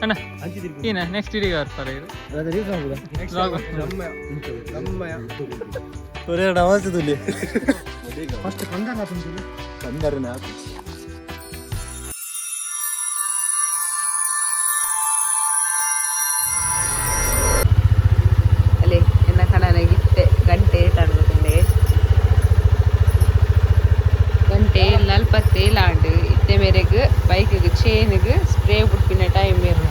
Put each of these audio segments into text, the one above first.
ಅಣ್ಣ, ಏನ ನೆಕ್ಸ್ಟ್ ಇಡೀ ಬರ್ತಾರೆ. ಫಸ್ಟ್ ಕಂದರ. ಕಂದರನ. ಅಲ್ಲೇ ಎನ್ನ ಕಣನಗಿತ್ತೆ ಗಂಟೆ ಏಟಾಡ್ಬೇಕಂಡೆ? ಗಂಟೆ 47 ಆಂಡ್. ಇತ್ತೆ ಮೇರೆಗ್ ಬೈಕ್ಗ್ ಚೈನ್ಗ್ ಸ್ಪ್ರೇ ಬುಡ್ಪಿನ ಟೈಮ್ ಮೇರ್ನ.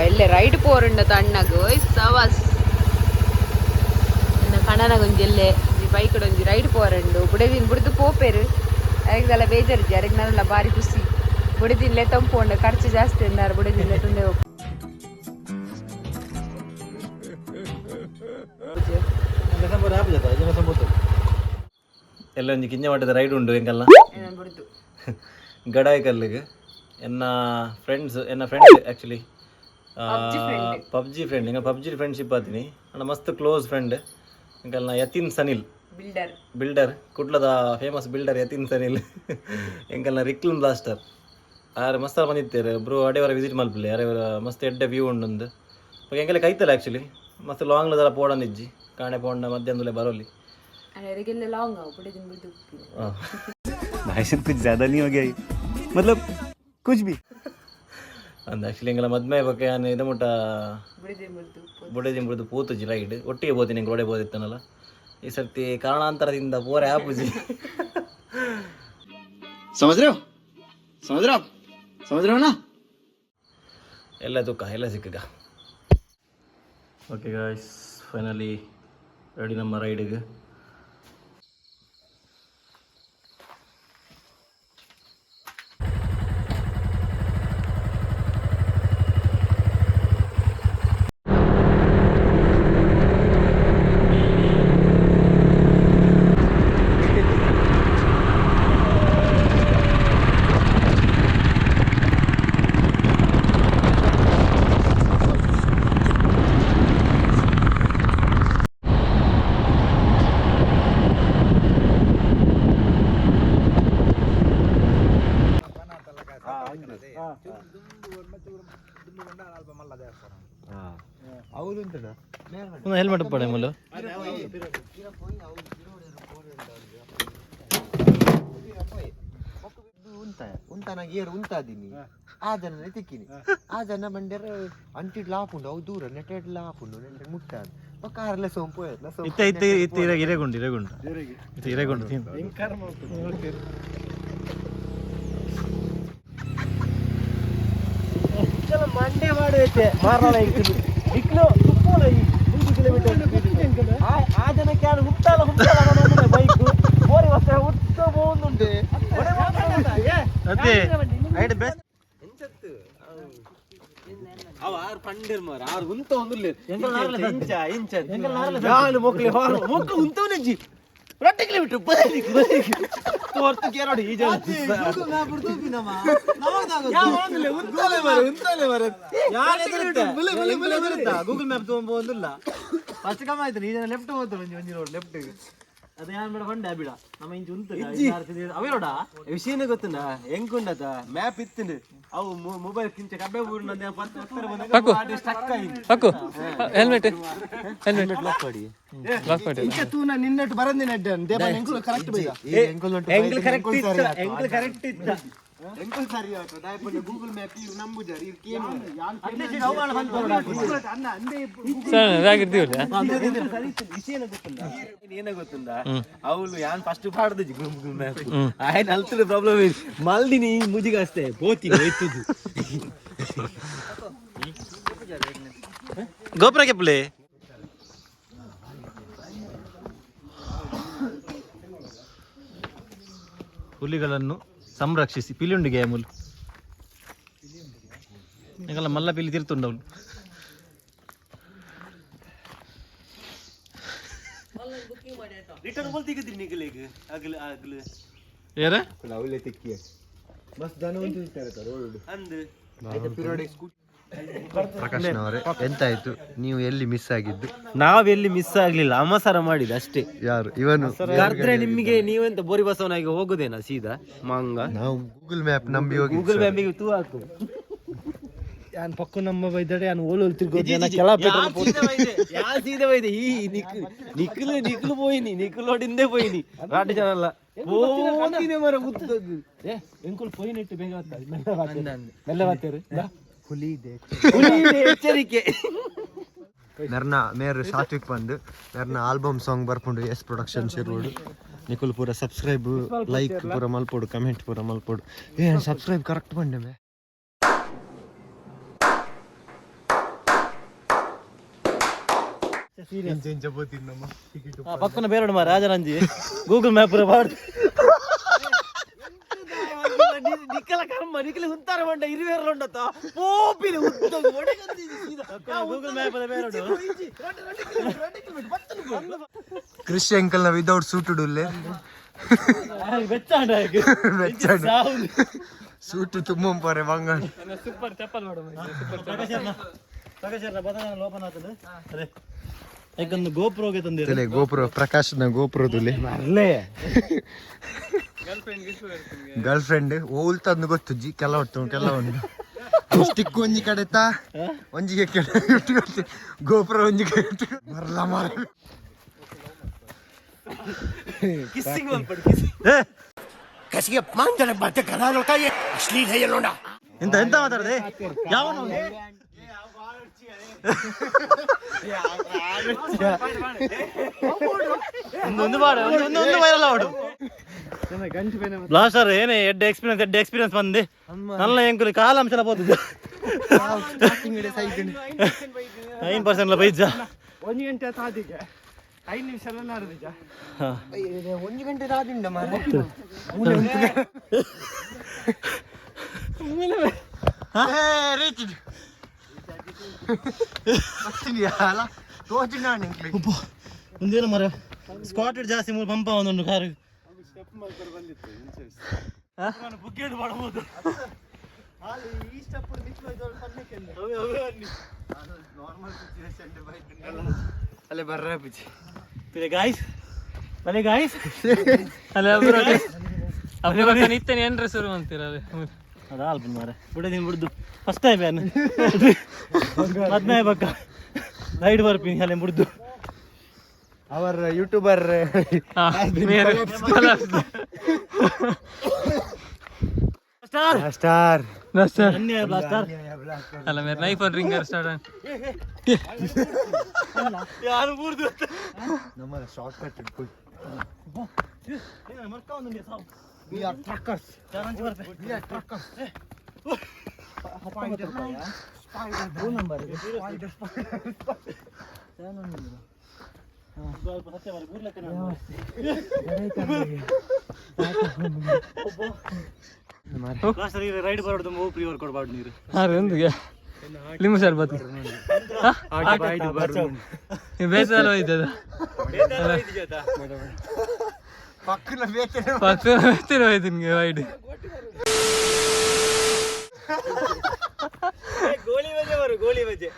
ಎಲ್ಲೆ ರೈಡ್ ಪೋರುಂಡ ತಣ್ಣಗ್. ಓಯ್ ಸವಾಸ್, ಎನ್ನ ಕಣನಗೊಂಜಿ ಎಲ್ಲೆ ಬೈಕ್ ಒಂಜಿ ರೈಡ್ ಪೋರಂಡು. ಬುಡೆದಿನ ಬುಡ್ದು ಪೋಪೇರು, ಅರೆಗ್ದಲ್ಲ ಬೇಜಾರಿಜ್ಜಿ. ಅರೆಗ್ ನಲ್ಲ ಬಾರಿ ಖುಷಿ. ಬುಡೆದಿನ್ಲೆ ತಂಪು, ಖರ್ಚು ಜಾಸ್ತಿ ಅಂದಾರು. ಬುಡೆದಿನ್ಲೆ ತಂದೆ. ಎಲ್ಲ ಒಂಜಿ ಕಿಂಜ ಮಟ್ಟದ ರೈಡ್ ಉಂಡು ಎಂಕಲ್ಲ. ಬುಡ್ದು. ಗಡಾಯಿ ಕಲ್ಲಿಗೆ ಎನ್ನ ಫ್ರೆಂಡ್ಸ್, ಎನ್ನ friend actually. PUBG friend. PUBG friend. ಹಿಂಗೆ ಪಬ್ಜಿ ಫ್ರೆಂಡ್ಶಿಪ್ ಆತೀನಿ ಅಣ್ಣ, ಮಸ್ತ್ ಕ್ಲೋಸ್ ಫ್ರೆಂಡ್ ಎಂಕಲ್ನ ಯತಿನ್ ಸನಿಲ್. ಬಿಲ್ಡರ್. ಬಿಲ್ಡರ್, ಕುಡ್ಲದ ಫೇಮಸ್ ಬಿಲ್ಡರ್ ಯತಿನ್ ಸನಿಲ್, ಎಂಕಲ್ನ ರಿಕ್ಲನ್ ಬ್ಲಾಸ್ಟರ್. ಆರು ಮಸ್ತ್ ಬಂದಿತ್ತೇರು ಬ್ರೋ, ಅಡೇವರ ವಿಸಿಟ್ ಮಲ್ಪಲೆ. ಅರೇವರ ಮಸ್ತ್ ಎಡ್ಡೆ ವ್ಯೂ ಉಂಡೊಂದು. ಬೊಕ ಎಂಕಲೆ ಕೈತಲ್ಲ ಆ್ಯಕ್ಚುಲಿ ಮಸ್ತ್ ಲಾಂಗ್ ದರ ಪೋಡಂದಿಜ್ಜಿ. ಕಾಣೆ ಪೋಂಡ ಮಧ್ಯಾಹ್ನದಲ್ಲೇ ಬರೋಲಿ. ಅರೆಗೆಲ್ಲ ಲಾಂಗ್ ಅವು ಬುಡೆದಿನ ಬುಡ್ದು. भाई साहब, कुछ ज्यादा नहीं हो गया ये? मतलब कुछ भी. ಅಂದ್ ಆ್ಯಕ್ಚುಲಿ ಎಂಕಲ ಮದ್ಮೆ ಬೊಕ ಯಾನ್ ಇದು ಮುಟ್ಟ ಬುಡೆದಿನ ಬುಡ್ದು. ಬುಡೆದಿ ಬುಡ್ದು ಪೋತುಜಿ ರೈಡ್. ಒಟ್ಟಿಗೆ ಪೋತೀನಿ, ಎಂಕ್ ಒಡೆ ಪೋದಿತ್ತನಲ್ಲ. ಈ ಸರ್ತಿ ಕಾರಣಾಂತರದಿಂದ ಪೋರೆ ಆಪುಜಿ. समझ रहे हो? समझ रहे हो आप? समझ रहे हो ना? ಎಲ್ಲ ತುಕ್ಕ ಎಲ್ಲ ಸಿಕ್ಕಗ. ಓಕೆ ಗಾಯ್ಸ್, ಫೈನಲಿ ರೆಡಿ ನಮ್ಮ ರೈಡಿಗೆ. ಹೆಲ್ಮೆಟ್ ಪಡೆ ಮುಲ್ಲು. ಉಂತ ಉಂತ ಏರು ಉಂತಾದಿನಿ. ಆ ಜನನೇ ತಿಕ್ಕಿನಿ. ಆ ಜನ ಬಂಡ್ಯಾರ ಅಂಟಿಡ್ಲ ಆಪುಂಡು. ಅವು ದೂರ ನೆಟೆಡ್ಲ ಆಪುಂಡು, ನೆಟ್ಟೆ ಮುಟ್ಟಾದು. ಬೊಕ್ಕ ಆರ್ಲೆ ಸೋಂಪು. ಇತ್ತೆ ಇತ್ತೆ ಇತ್ತೆ ಇರೆ ಇರೆಗುಂಡು ಇರೆಗುಂಡು ಇತ್ತೆ ಇರೆಗುಂಡು. ಮಂಡೆ ಮಾಡುವೈತೆ ಮಾರಣ. ಇಕ್ಲು ತುಪ್ಪೋಲ 3 ಕಿಲೋಮೀಟರ್. ಆ ಜನಕ್ಕೆ ಯಾರು ಹುಟ್ಟಾಲ ಹುಟ್ಟಾಲ ಬೈಕ್ ಬೋರಿ ವಸ್ತ್ರ ಹುಟ್ಟ ಹೋಗುಂಟು. ಅದೇ. ಅವ ಆರು ಪಂಡೇರ್ ಮಾರ, ಆರು ಉಂತ ಒಂದುಲ್ಲೇರ್. ಇಂಚ ಇಂಚ ಯಾನು ಮೊಕ್ಲೆ ಮೊಕ್ಕ ಉಂತವನೆಜ್ಜಿ. 2 ಕಿಲೋಮೀಟರ್ ಬರಲಿಕ್ಕೆ ಬರಲಿಕ್ಕೆ ತೋರ್ತು ಕೇರೋಡು ಈ ಜನ. Google map ತೊಗೊಂಬ. ಫಸ್ಟ್ ಕಮ್ಮ ಆಯ್ತು. ಈ ಜನ ಲೆಫ್ಟ್ ಹೋಗ್ತಾರೆ, ಒಂಜಿ ಒಂಜಿ ರೋಡ್ ಲೆಫ್ಟ್. ಅದು ಯಾನ್ ಬೇಡ ಹೊಂಡೆ ಬಿಡ ನಮ್ಮ ಇಂಚು ಉಂತು ಅವೇರೋಡ. ವಿಷಯನೇ ಗೊತ್ತುಂಡ ಹೆಂಗುಂಡದ ಮ್ಯಾಪ್ ಇತ್ತು. ಅವು ಮೊಬೈಲ್ ಕಿಂಚ ಕಬ್ಬೆ ಪಕ್ಕು. ಸ್ಟಕ್ ಆಗಿ. ಪಕ್ಕು, ಹೆಲ್ಮೆಟ್ ಹೆಲ್ಮೆಟ್ ಲಾಕ್ ಮಾಡಿ. ತೂನ ನಿನ್ನಟ್ಟು ಬರಂದಿನ. ಕರೆಕ್ಟ್. ಎಂಗ್ಲ್ ಕರೆಕ್ಟ್ ಇತ್ತ, ಎಂಗ್ಲ್ ಕರೆಕ್ಟ್ ಇತ್ತ. ಎಂಕುಲ್ ಸರಿ ಆಯ್ತು. ದಾಯಪಂಡ ಗೂಗಲ್ ಮ್ಯಾಪ್ ಇವ್ರು ನಂಬುಜಾರ್ ಇವ್ರು ಕೇನು. ಸರ್, ಜಾಗಿರ್ತೀವಲ್ಲ. ಏನ ಗೊತ್ತುಂಡ, ಅವಳು ಯಾನ್ ಫಸ್ಟ್ ಪಾಡ್ದು ಗೂಗಲ್ ಮ್ಯಾಪ್ ಆಯ್ತು. ಅಲ್ತದ ಪ್ರಾಬ್ಲಮ್ ಮಲ್ದಿನಿ ಮುಜಿಗಷ್ಟೇ ಬೋತಿ ಹೋಯ್ತದ್ದು. ಗೋಪುರ ಕೆಪ್ಪಲೆ. ಹುಲಿಗಳನ್ನು ಸಂರಕ್ಷಿಸಿ. ಪಿಲಿಯುಂಡಿಗೆ ಮುಲ್ ಎಂಕಲ್ಲ ಮಲ್ಲ ಪಿಲಿ ತಿರ್ತುಂಡವ್ಲು. ರಿಟರ್ನ್ ಬೋಲ್ ನಿಗಲಿಗ್ ಅಗಲ ಅಗಲ. ಏರ. ಅವಲೇ ತಿಕ್ಕಿ ಮಸ್ತ್ ಜನ ಉಂಟು ರೋಡ್. ಅಂದ್. ಪ್ರಕಾಶ್ನವರೇ, ಎಂತಾಯ್ತು? ನೀವು ಎಲ್ಲಿ ಮಿಸ್ ಆಗಿದ್ದು? ನಾವೆಲ್ಲಿ ಮಿಸ್ ಆಗ್ಲಿಲ್ಲ, ಅಮಸರ ಮಾಡಿದ ಅಷ್ಟೇ. ಯಾರು ಇವನು? ಕರ್ದ್ರೆ ನಿಮಗೆ ನೀವೆಂತ ಬೋರಿ ಬಸವನಾಗಿ ಹೋಗುದೇನಾ ಸೀದಾ ಮಂಗ? ನಾವು ಗೂಗಲ್ ಮ್ಯಾಪ್ ನಂಬಿ ಹೋಗಿ. ಗೂಗಲ್ ಮ್ಯಾಪಿಗೆ ತೂ ಹಾಕು. ಯಾನ್ ಪಕ್ಕು ನಮ್ಮ ಬೈದಡೆ ಯಾನ್ ಓಲು ತಿರ್ಗೋದು ಕೆಲ ಯಾ ಸೀದಾ ಬೈದೆ ಈ ನಿಕ್ ನಿಕ್ಲು ನಿಕ್ಲು ಪೋಯಿನಿ ನಿಕ್ಲು ಹಿಂದೆ ಪೋಯಿನಿ ರಾಟಿ ಜನ ಅಲ್ಲ ಪೋಂದಿನೆ ಮರ ಗುತ್ತದ್ದು. ಏ ಎಂಕುಲು ಪೋಯಿನಿಟ್ಟು ಬೇಗ ಮೆಲ್ಲ ಮೆಲ್ಲ ಬಾತೇರು. ಹುಲಿ ಇದೆ. ಹುಲಿ ಇದೆ, ಎಚ್ಚರಿಕೆ. ಮೆರ್ನ ಮೇರ್ ಸಾತ್ವಿಕ್ ಬಂದು ಮೆರ್ನ ಆಲ್ಬಮ್ ಸಾಂಗ್ ಬರ್ಪುಂಡು ಎಸ್ ಪ್ರೊಡಕ್ಷನ್ ಶಿರ್ವಡು. ನಿಕುಲ್ ಪೂರ ಸಬ್ಸ್ಕ್ರೈಬ್ ಲೈಕ್ ಪೂರ ಮಲ್ಪೊಡು, ಕಮೆಂಟ್ ಪೂರ ಮಲ್ಪೊಡು. ಏ ಸಬ್ಸ್ಕ್ರೈಬ್ ಕರೆಕ್ಟ್ ಬಂಡೆ ಮೇ. ಪಕ್ಕನ ಬೇರೆ ಮಾರ ರಾಜರಂಜಿ ಗೂಗಲ್ ಮ್ಯಾಪ್ ಪೂರ ಬಾಡ್ದು. ನಿಕ್ಕಲ ಕರ್ಮ ನಿಕ್ಕಲ ಹುಂತಾರ ಬಂಡ ಇರುವೇರ್ಲ ಉಂಡತ್ತ ಪೋಪಿನ ಉದ್ದಗು ಒಡೆಗಂದಿದ್ದು ಸೀದಾ. ಗೂಗಲ್ ಮ್ಯಾಪ್ ಬೇರೆ. ಕೃಷಿ ಅಂಕಲ್ ನ ವಿದೌಟ್ ಸೂಟ್ ಉಡುಲ್ಲೆ. ಬೆಚ್ಚಾಂಡ. ಸೂಟ್ ತುಂಬ ಪೋರೆ ಬಂಗಾಳ. ಸೂಪರ್ ಚಪ್ಪಲ್ ಮಾಡು. ಸೂಪರ್. ಪ್ರಕಾಶ್ ಬದನ ಲೋಪನ್ ಆತದ ಅದೇ ಯಾಕಂದ್ರೆ ಗೋಪುರೋಗೆ ತಂದೆ. ತಲೆ ಗೋಪುರ ಪ್ರಕಾಶ್ನ ಗೋಪುರದಲ್ಲಿ ಗರ್ಲ್ ಫ್ರೆಂಡ್ ಓಲ್ ತಂದು ಗೊತ್ತು ಜಿ ಕೆಲವೊಟ್ಟು ಕೆಲವೊಂದು ಸ್ಟಿಕ್ ಒಂಜಿ ಕಡೆ ತಾ ಒಂಜಿಗೆ ಕೆಡೆ ಇಟ್ಟು ಗೋಪುರ ಒಂಜಿ ಕಡೆ ಇಟ್ಟು ಮರಲ ಮರ. ಕಿಸ್ಸಿಂಗ್ ಮಲ್ಪಡು ಕಿಸ್ಸಿಂಗ್. ಎಂತ ಎಂತ ಮಾತಾಡದೆ ಯಾವ? ಒಂದು ಒಂದು ಬಾಡು ಒಂದು ಒಂದು ಒಂದು ವೈರಲ್ ಆವಡು ಬ್ಲಾಸ್ಟರ್ ಏನೇ ಎಡ್ಡೆ ಎಕ್ಸ್ಪೀರಿಯನ್ಸ್ ಎಡ್ಡೆ ಎಕ್ಸ್ಪೀರಿಯನ್ಸ್ ಬಂದೆ ನನ್ನ ಎಂಕುಲು ಕಾಲ ಅಂಶಲ ಪೋತುದು 9% ಬೈಜ. ಒಂಜಿ ಗಂಟೆ ತಾದಿಗೆ 5 ನಿಮಿಷ ನಾರದಿಜ. ಒಂಜಿ ಗಂಟೆ ದಾದಿಂಡ ಮಾರ. ಒಂದೇನು ಮರ ಸ್ಕ್ವಾಟೆಡ್ ಜಾಸ್ತಿ ಮೂರು ಪಂಪ ಒಂದೊಂದು ಕಾರು ಬುಕ್ಕೇಡು ಮಾಡಬಹುದು. ಅಲ್ಲೇ ಬರ್ರ ಪಿಚಿ. ಗಾಯ್ಸ್ ಬಲೆ ಗಾಯ್ಸ್. ಅಲ್ಲ ಅಬ್ರೋ ನಿತ್ಯ ಏನ್ರ ಶುರು ಅಂತೀರ ಅದೇ. ಅದು ಆಲ್ಪನ್ ಮಾರೆ ಬಿಡದಿನ ಬಿಡ್ದು ಫಸ್ಟ್ ಟೈಮ್ ಏನು ಮದ್ಮೆ ಬಕ್ಕ ರೈಡ್ ಬರ್ಪಿನಿ ಅಲ್ಲೇ ಬಿಡ್ದು. ಅವರ್ ಯೂಟ್ಯೂಬರ್. Star. Star. ಅನ್ಯಾಯ ಬ್ಲಾಸ್ಟರ್. ಅಲ್ಲ ಮೇರೆ knife ringer start. ಯಾರು ಬೂರ್ದು. ನಮ್ಮ ಶಾರ್ಟ್ ಕಟ್ ಇಟ್ಕೊಳ್ಳಿ. We are truckers. We are truckers. Spider, spider, spider. Blaster ride ಬರೋದು ಮೂವ್ ಪ್ರೀ ವರ್ಕೌಟ್ ಮಾಡಿ ನೀರು. ಹಾಂ ರೀ ಒಂದಿಗೆ ಲಿಂಬು ಶರ್ಬತ್ ಬೇಸರ ಹೋಯ್ತದ. ಪಕ್ಕನ ಬೇಕೇ. ಪಕ್ಕ ಬೇಸರ ಹೋಯ್ತು ನಿಮಗೆ ವೈಡ್. ಗೋಲಿ ಬಜೆ ಬರು ಗೋಲಿ ಬಜೆ.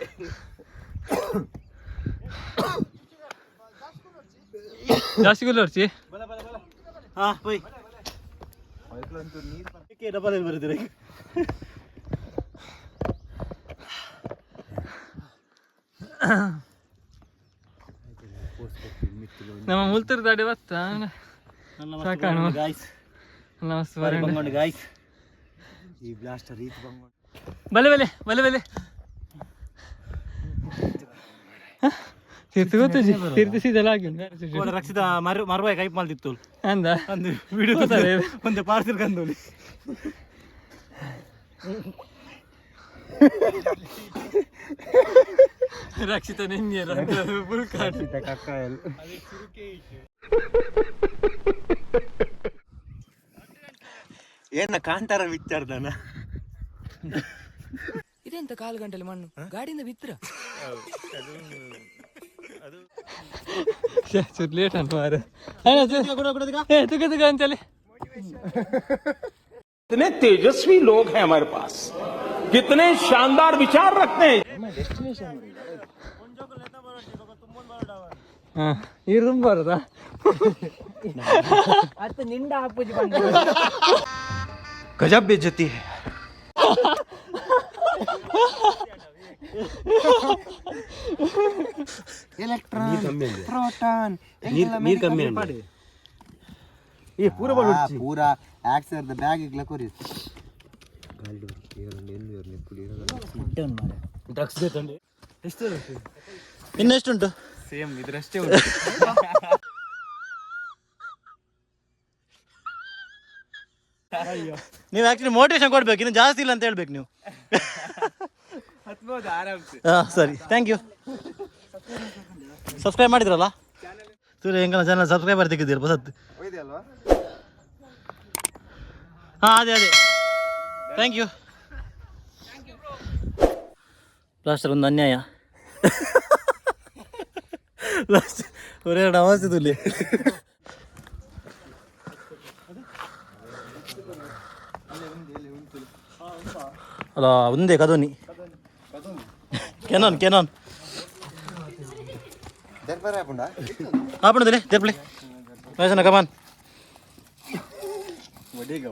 ಜಾಸ್ತಿ ಗುಲ್ಲೋರ್ಚಿ. ಹಾ ಪೋಯ್ ಡಬಲ್ ಬರುತ್ತೀರ. ನಮ್ಮ ಮುಲ್ತರ್ ದಾಡಿ ಬತ್ತ ಸಾಕಾಣು. ಗಾಯ್ಸ್. ನಮಸ್ತೆ ಬರೋಣ. ಗಾಯ್ಸ್. ಈ ಬ್ಲಾಸ್ಟರ್ ಈತ್ ಬಂಗ. ಬಲೆ ಬಲೆ ಬಲೆ ಬಲೆ ತೀರ್ಥ ಗೊತ್ತುಜಿ ತೀರ್ಥ ಸೀದಲ್ಲ ಆಗಿ. ರಕ್ಷಿತ ಮರು ಮರುವಾಯ ಕೈಪ್ ಮಲ್ದಿತ್ತು. ಅಂದ. ಅಂದು ವಿಡಿಯೋ ಒಂದು ಪಾರ್ಸೆಲ್ ಕಂದೋಲಿ. ರಕ್ಷಿತ ನಿನ್ನೆ ಬುಲ್ಕಾಡು. ಏನ ಕಾಂತಾರ ವಿಚಾರದಾನ. ಇದೆಂತ ಕಾಲು ಗಂಟೆಲಿ ಮಣ್ಣು ಗಾಡಿಯಿಂದ ಬಿತ್ರ. ಚೂರು ಲೇಟ್ ಅಂತ ಮಾರೆ. ಏ ತುಗ ತುಗ ಅಂತೇಳಿ. कितने तेजस्वी लोग हैं हमारे पास, कितने शानदार विचार रखते हैं। ಹಾ ನೀರು ತುಂಬ ಬರೋದಾ? ಅತ್ತ ನಿಂಡ ಹಾಪುಜಿ ಬಂದ. गजब बेइज्जती है। ಕಮ್ಮಿ ಅಂದೆ ನೀರು ಕಮ್ಮಿ ಅಂದೆ. ಏ ಪೂರ ಪೂರ ಆಕ್ಸರ್ the bag ಇಗ್ಲ ಕೊರಿ. ಡ್ರಗ್ಸ್ ತಂದೆ. ಇನ್ನೆಷ್ಟುಂಟು? ಸೇಮ್ ಇದ್ರಷ್ಟೇ ಉಂಟು. ನೀವು ಆಕ್ಚುಲಿ ಮೋಟಿವೇಶನ್ ಕೊಡ್ಬೇಕು, ಇನ್ನು ಜಾಸ್ತಿ ಇಲ್ಲ ಅಂತ ಹೇಳ್ಬೇಕು ನೀವು. ಹಾಂ ಸರಿ, thank you. Subscribe ಮಾಡಿದ್ರಲ್ಲ ಸೂರ್ಯ ಹೆಂಗಲ್ಲ ಚಾನಲ್ ಸಬ್ಸ್ಕ್ರೈಬರ್ ತೆಗೆದಿರ ಬಸತ್. ಹಾಂ ಅದೇ ಅದೇ, thank you. Plaster ಒಂದು ಅನ್ಯಾಯ ಲಾಸ್ಟ್ ಒರೇ ನಮಸ್ತೆ. ಅಲ್ಲ ಒಂದೇ ಕದೋನಿ ಕೆನಾನ್ ಕೆನಾನ್ ಆಪಣದಲ್ಲಿ ದೇಪ್ಲಿ ವಯಸ್ಸನ ಕಮಾನ್.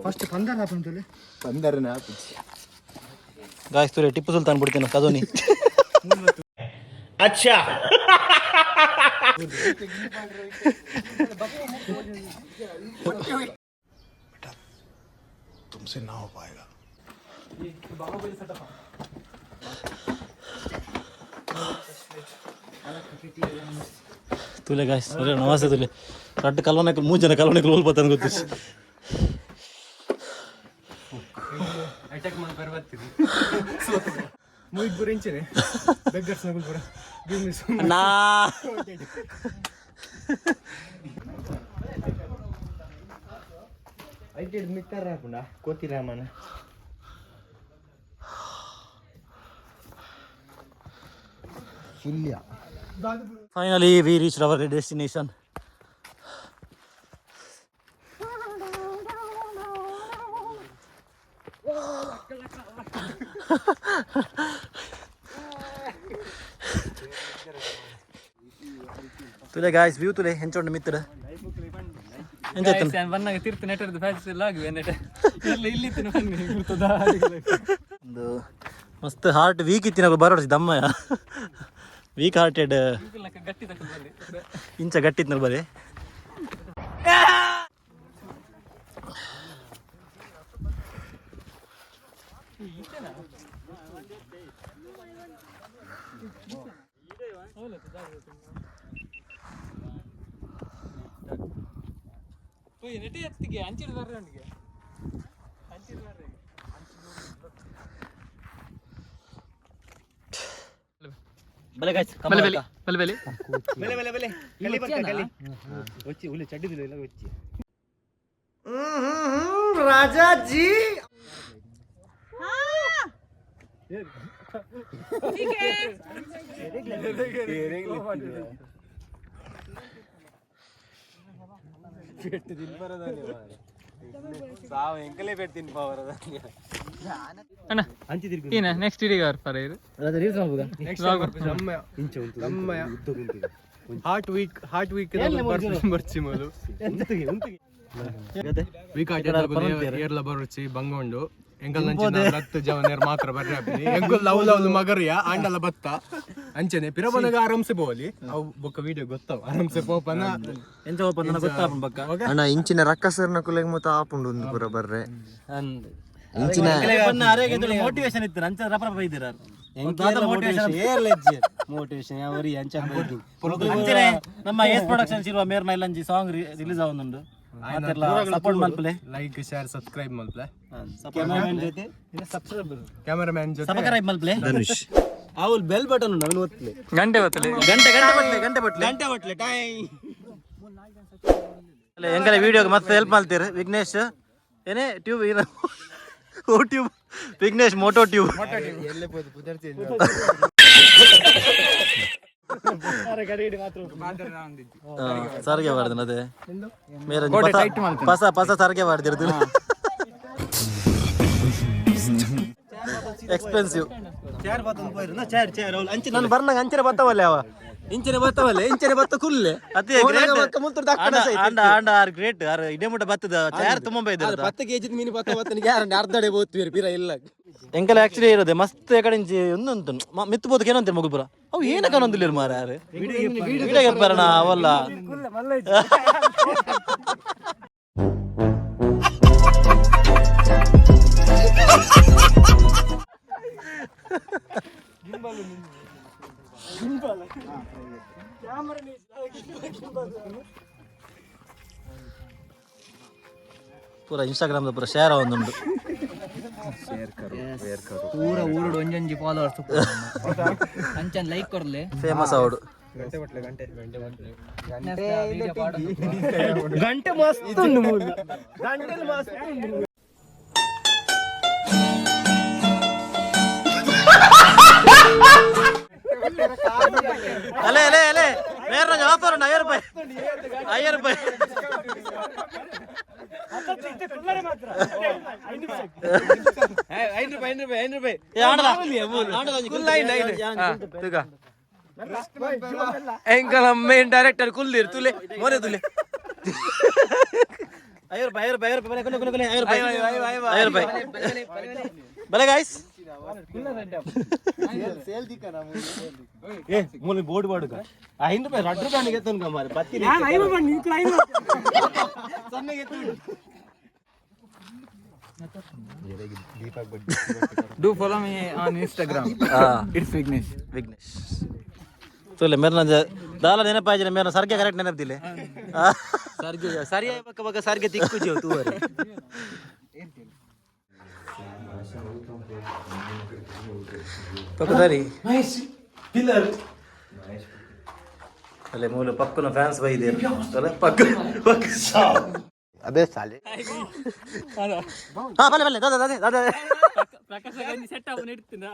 ಫಸ್ಟ್ ಪಂದರ ಆಪುಂಡಲೆ ಪಂದರನ ಆಪುಜಿ. ಗಾಯ್ಸ್ ತುರೆ ಟಿಪ್ಪು ಸುಲ್ತಾನ್ ಬಿಡ್ತೇನೆ ಕದೋನಿ. ತುಲೆ ಗಾಯ್ಸ್ ಒಳ್ಳೆ ನಮಸ್ತೆ. ತುಲೆ ರಡ್ಡು ಕಲ್ವನಕ್ಕೆ ಮೂರು ಜನ ಕಲ್ವನಕ್ಕೆ ರೋಲ್ ಬರ್ತಾನೆ ಗೊತ್ತು. ನಾ ಐಟೆಡ್ Mitter ಆಪುಂಡ ಕೋತಿರಾಮನ. Sullia. Finally we reach our destination. ತುಲೆ guys view ತುಲೆ ಹೆಂಚೊಂಡು ಮಿತ್ರ ಎಂಚ. ನಾನು ಬಂದಾಗ ತೀರ್ಥ ನೆಟರ್ದು ಫ್ಯಾನ್ಸ್ ಎಲ್ಲ ಆಗುವೆ ನೆಟ ಎಲ್ಲ ಇಲ್ಲಿ ಬನ್ನಿ ಗುರ್ತದ. ಒಂದು ಮಸ್ತ್ ಹಾರ್ಟ್ ವೀಕ್ ಇತ್ತಿನ ಬರೋಡ್ಸಿ ದಮ್ಮಯ್ಯ ವೀಕ್ ಹಾರ್ಟೆಡ್. ಗಟ್ಟಿ ತಕೊಂಡು ಬನ್ನಿ. ಇಂಚ ಗಟ್ಟಿತ್ನಲ್ ಬರೀ. ನೆಟೆ ಎತ್ತಿಗೆ ಅಂಚಿಡ್ ಬರ್ರೆ ಅವನಿಗೆ ಅಂಚಿಡ್ ಬರ್ರೆ. ಬಲೆ ಗಾಯ್ಸ್. ಬಲೆ ಬಲೆ ಬಲೆ ಬಲೆ. ಬಲೆ ಬಲೆ ಬಲೆ ಕಲಿ ಬರ್ತಾ ಕಲಿ ಒಚ್ಚಿ ಹುಲಿ ಚಡ್ಡಿದಿಲ್ಲ ಇಲ್ಲ ಒಚ್ಚಿ. ಸಾವು ಎಂಕಲೇ ಪೆಟ್ಟು ತಿನ್ಪಾವರದ. ಅಣ್ಣ ಏನ ನೆಕ್ಸ್ಟ್ ಇಡೀ ಬರ್ತಾರೆ ಇದು. ಹಾರ್ಟ್ ವೀಕ್, ಹಾರ್ಟ್ ವೀಕ್ ಬರ್ಚಿ ಮೊದಲು ವೀಕ್ ಏರ್ಲ ಬರುಚಿ ಬಂಗೊಂಡು ಎಂಕಲ್ ನಂಚಿನ ರತ್ತು ಜವನೇರ್ ಮಾತ್ರ ಬರ್ರಿ ಆಪಿನಿ. ಎಂಕಲ್ ಲವ್ ಲವ್ ಮಗರಿಯ ಆಂಡಲ ಬತ್ತ ಅಂಚನೆ ಪಿರಬನಗ ಆರಾಮ್ಸೆ ಪೋಲಿ. ಅವು ಬೊಕ್ಕ ವಿಡಿಯೋ ಗೊತ್ತಾವ ಆರಾಮ್ಸೆ ಪೋಪನ. ಎಂಚ ಓಪನ್ ನನಗೆ ಗೊತ್ತಾಪುಂಡು ಪಕ್ಕ. ಅಣ್ಣ ಇಂಚಿನ ರಕ್ಕಸರ್ನ ಕುಲೆಗ್ ಮುತ ಆಪುಂಡು ಒಂದು ಪೂರ ಬರ್ರೆ ಇಂಚಿನ. ಮೋಟಿವೇಶನ್ ಇತ್ತು ಅಂಚ ರಪ್ಪ ರಪ್ಪ ಇದ್ದೀರ. ಮೋಟಿವೇಶನ್ ಅವರಿ ಅಂಚ. ಅಂಚನೆ ನಮ್ಮ ಎಸ್ ಪ್ರೊಡಕ್ಷನ್ಸ್ ಇರುವ ಮೇರ್ನ ಇಲ್ಲಂಜಿ ಸಾಂಗ್ ರಿಲೀಸ್ ಆವೊಂದುಂಡು, ಮಾತೆರ್ಲ ಸಪೋರ್ಟ್ ಮಲ್ಪಲೆ. ಲೈಕ್ ಶೇರ್ ಸಬ್ಸ್ಕ್ರೈಬ್ ಮಲ್ಪ್ಲೆ. ಜೊತೆ ಕ್ಯಾಮರಾಮ್ಯಾನ್ ಜೊತೆ ಸಬ್ಸ್ಕ್ರೈಬ್ ಮಲ್ಪಲೆ. ಧನುಷ್ ಅವಳು ಬೆಲ್ ಬಟನ್ ಉಂಟು ಅವನು ಒತ್ತಲೆ. ಗಂಟೆ ಬತ್ತಲೆ. ಗಂಟೆ ಗಂಟೆ ಬಟ್ಲೆ ಗಂಟೆ ಬಟ್ಲೆ ಗಂಟೆ ಬಟ್ಲೆ ಟೈ. ಎಂಕಲೆ ವಿಡಿಯೋಗೆ ಮತ್ತೆ ಹೆಲ್ಪ್ ಮಾಡ್ತೀರಿ ವಿಘ್ನೇಶ್ ಏನೇ ಟ್ಯೂಬ್ ಓ ಟ್ಯೂಬ್ ವಿಘ್ನೇಶ್ ಮೋಟೋ ಟ್ಯೂಬ್. ಸಾರಿಗೆ ಮಾಡ್ದನ ಅದೇ ಮೇರೆ ಪಸ ಪಸ ಸಾರಿಗೆ ಮಾಡ್ದಿರ್ದು ಎಕ್ಸ್ಪೆನ್ಸಿವ್. ಚೇರ್ ಬತ್ತೊಂದು ಪೋಯಿರು ಚೇರ್ ಚೇರ್ ಅವಳು ಅಂಚೆ ನಾನು ಬರ್ನಾಗ ಅಂಚನೆ ಬತ್ತವಲ್ಲ ಅವ ಇಂಚನೆ ಬತ್ತವಲ್ಲ ಇಂಚನೆ ಬತ್ತ ಕುಲ್ಲೆ. ಅದೇ ಆಂಡ ಆಂಡ ಆರ್ ಗ್ರೇಟ್ ಆರ್ ಇಡೇ ಮುಟ್ಟ ಬತ್ತದ ಚೇರ್ ತುಂಬ ಇದ್ದಾರೆ. 10 ಕೆಜಿ ಮೀನು ಬತ್ತ ಬತ್ತನಿಗೆ ಯಾರು ಅರ್ಧಡೆ ಬೋತ್ತೀರಿ ಪಿರ ಇಲ್ಲ. ಎಂಕಲ ಆಕ್ಚುಲಿ ಇರೋದೆ ಮಸ್ತ್ ಎಕಡೆಂಚಿ ಒಂದು ಮಿತ್ತು ಬೋದಕ್ಕೆ ಏನಂತೀರಿ ಮಗುಪುರ ಅವು ಏನಕ್ಕೆ ಅನ್ನೊಂದಿಲ್ಲ ಮಾರ ಯಾರು ವಿಡಿಯೋ ಗೆಪ್ಪರಣ ಅವಲ್ಲ. ಪೂರ ಇನ್ಸ್ಟಾಗ್ರಾಮ್ ಪೂರ ಶೇರ್ ಒಂದುಂಟು. ಪೂರ ಊರುಡು ಒಂಜೊಂಜಿ ಫಾಲೋವರ್ಸ್ ಅಂಚನ್ ಲೈಕ್ ಕೊರ್ಲೆ. ಫೇಮಸ್ ಅವಡು. ಗಂಟೆ ಮಸ್ತ್ ಉಂಡು ಮೂಲು. ಗಂಟೆಲ್ ಮಸ್ತ್ ಉಂಡು. ಅಲೆ ಅಲೆ ಅಲೆ, ಬೇರೆ ಆಫರ್ ಉಂಟು, 50 ರೂಪಾಯಿ, 50 ರೂಪಾಯಿ. 5 ರೂಪಾಯಿ, 5 ರೂಪಾಯಿ, 5 ರೂಪಾಯಿ. ಏ, ಆಂಡಲ. ಎಂಕಲ ಮೇನ್ ಡೈರೆಕ್ಟರ್ ಕುಲ್ಲಿರ್ ತುಲೆ ಮೋನೆ ತುಲೆ. 50 ರೂಪಾಯಿ, 50 ರೂಪಾಯಿ, 50 ರೂಪಾಯಿ, ಬಲೆ, ಕೊನೆ, ಕೊನೆ, ಕೊನೆ, 50 ರೂಪಾಯಿ, 50 ರೂಪಾಯಿ, ಬಲೆ ಗಾಯ್ಸ್. ಏ ಮೂಲ ಬೋರ್ಡ್ ಬಾಡುಗ 5 ರೂಪಾಯಿ 2 ರೂಪಾಯಿ ಎತ್ತುನ್ಕ ಮಾರೆ ಬತ್ತಿ. Do follow me on Instagram, it's Vignesh. Vignesh ತುಲೆ ಮೇರ್ನ ದಾಲ ನೆನಪಾಯ್ಜಿನ ಮೇರ್ನ ಸರ್ಗೆ ಕರೆಕ್ಟ್ ನೆನಪಿಲ್ಲ. ಸರ್ಗೆ ಸರಿಯಾಗಿ ಬಕ್ಕ ಬಕ್ಕ ಸರ್ಗೆ ತಿಕ್ಕು ತೂವರೆ. ಪಕ್ಕದಾರಿ ಅಲ್ಲೇ ಮೂಲ ಪಕ್ಕನ ಫ್ಯಾನ್ಸ್ ಬೈದೆ ಅಲ್ಲ, ಪಕ್ಕ ಪಕ್ಕ. ಅಬೇ ಸಾಲೆ. ಹಾ, ಬಲೆ ಬಲೆ, ದಾದಾ ದಾದಾ ದಾದಾ. ಪ್ರಕಾಶ ಸೆಟ್ ಅಪ್ ಇಡ್ತೀನಿ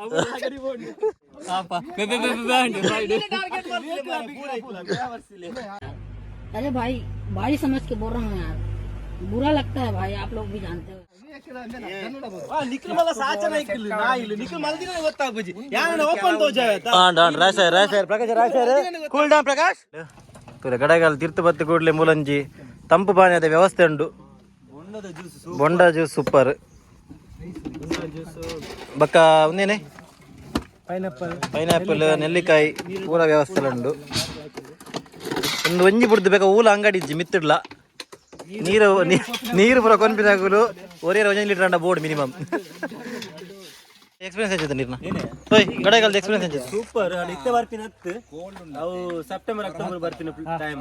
ಪಾಪ ಬೆ ಬೆ ಬೆ ಬೆ ಬೆ. अरे भाई, भाई समझ के बोल रहा हूँ यार, बुरा लगता है भाई, आप लोग भी जानते हो। ನಿಖಿಲ್ ಮಲ್ಲ ಸಾಚನ ಇಕ್ಕಿಲ್ಲ ನಾ ಇಲ್ಲ ನಿಖಿಲ್ ಮಲ್ದಿನ ಗೊತ್ತಾಗ್ಬುಜಿ ಯಾನ ಓಪನ್ ತೋಜಾವ. ಆಂಡ್ ಆಂಡ್ ರಾಶ್ ರಾಶ್ ಪ್ರಕಾಶ್ ರಾಶ್, ಕೂಲ್ ಡೌನ್ ಪ್ರಕಾಶ್. ತುಲೆ ಗಡಗಾಲ ತೀರ್ಥ ಬತ್ತಿ ಕೂಡಲೇ ಮೂಲಂಜಿ ತಂಪು ಪಾನೀಯದ ವ್ಯವಸ್ಥೆ ಉಂಟು. ಬೊಂಡ ಜ್ಯೂಸ್ ಸೂಪರ್. ಬಕ್ಕ ಒಂದೇನೆ ಪೈನಾಪಲ್. ಪೈನಾಪಲ್, ನೆಲ್ಲಿಕಾಯಿ ಪೂರ ವ್ಯವಸ್ಥೆ ಉಂಟು. ಒಂದು ಒಂಜಿ ಬುಡ್ದು ಬೇಕಾ ಊಲ ಅಂಗಡಿ ಇಜ್ಜಿ ಮಿತ್ತಿಡ್ಲ. ನೀರು ನೀರು ಪೂರ ಕೊನ್ಪಿನಾಗುಲು ಒರಿಯರ 1 ಲೀಟರ್ ಅಂಡ ಬೋರ್ಡ್ ಮಿನಿಮಮ್. ಎಕ್ಸ್ಪೀರಿಯನ್ಸ್ ಎಂಚಿತ್ತು ನೀರ್ನ? ಓಯ್, ಗಡಗಾಲದ ಎಕ್ಸ್ಪೀರಿಯನ್ಸ್ ಎಂಚಿತ್ತು? ಸೂಪರ್. ಅಲ್ಲಿ ಇತ್ತೆ ಬರ್ಪಿನ ಹತ್ತು ಅವು ಸೆಪ್ಟೆಂಬರ್ ಅಕ್ಟೋಬರ್ ಬರ್ಪಿನ ಟೈಮ್.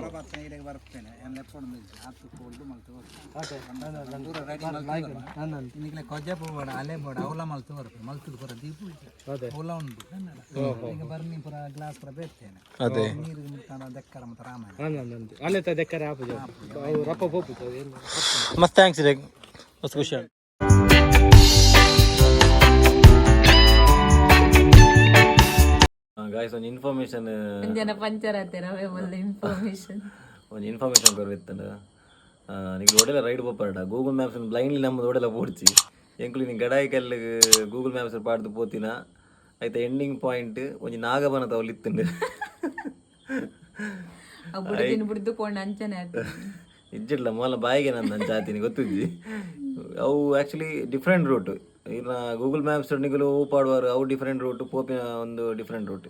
ಅದೇ. ಮಸ್ತ್ thanks ಇದೆ, ಮಸ್ತ್ ಖುಷಿ ಆಯ್ತು. ಗಾಯ್ಸ್, ಒಂದು ಇನ್ಫಾರ್ಮೇಶನ್. ಜನ ಪಂಚರ್ ಆತೇನೆ ಅವೇ ಮೊದಲು ಇನ್ಫಾರ್ಮೇಶನ್. ಒಂದು ಇನ್ಫಾರ್ಮೇಶನ್ ಕೊರ್ವಿತ್ತಂಡ ನಿಗೆ ಒಡೆಲ ರೈಡ್ ಪೋಪರಡ ಗೂಗಲ್ ಮ್ಯಾಪ್ಸ್ ಬ್ಲೈಂಡ್ಲಿ ನಮ್ಮದು ಒಡೆಲ ಪೋಡ್ಚಿ. ಎಂಕುಲು ನೀ ಗಡಾಯಿ ಕಲ್ಲಿಗೆ ಗೂಗಲ್ ಮ್ಯಾಪ್ಸ್ ಪಾಡ್ದು ಪೋತಿನ ಐತ ಎಂಡಿಂಗ್ ಪಾಯಿಂಟ್ ಒಂಜಿ ನಾಗಬನ ತವಲಿತ್ತುಂಡು. ಬುಡ್ದಿನ ಬುಡ್ದು ಪೋಂಡ ಅಂಚನೆ ಆತು. ಇಜ್ಜಿಡ್ಲ ಮೊಲ ಬಾಯಿಗೆ ನನ್ನ ಜಾತಿನಿ ಗೊತ್ತಿದ್ದಿ. ಅವು ಆ್ಯಕ್ಚುಲಿ ಡಿಫ್ರೆಂಟ್ ರೂಟ್. ಇನ್ನು ಗೂಗಲ್ ಮ್ಯಾಪ್ಸ್ ನಿಗಲು ಹೂ ಪಾಡುವಾರು ಅವು ಡಿಫ್ರೆಂಟ್ ರೂಟ್, ಪೋಪಿನ ಒಂದು ಡಿಫ್ರೆಂಟ್ ರೂಟ್.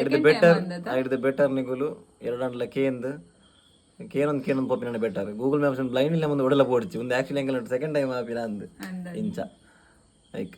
ಐಡ್ದು ಬೆಟರ್, ಐಡ್ದು ಬೆಟರ್ ನಿಗುಲು ಎರಡಂಡ್ಲ ಕೇಂದ್ ಕೇನೊಂದು ಕೇನೊಂದು ಪೋಪಿನ ಬೆಟರ್. ಗೂಗಲ್ ಮ್ಯಾಪ್ಸ್ ಬ್ಲೈಂಡ್ಲಿ ಒಂದು ಒಡೆಲ ಪೋಡ್ಚಿ. ಒಂದು ಆ್ಯಕ್ಚುಲಿ ಎಂಕಲ್ ಸೆಕೆಂಡ್ ಟೈಮ್ ಆಪಿನ ಅಂದ್ ಇಂಚ ಲೈಕ್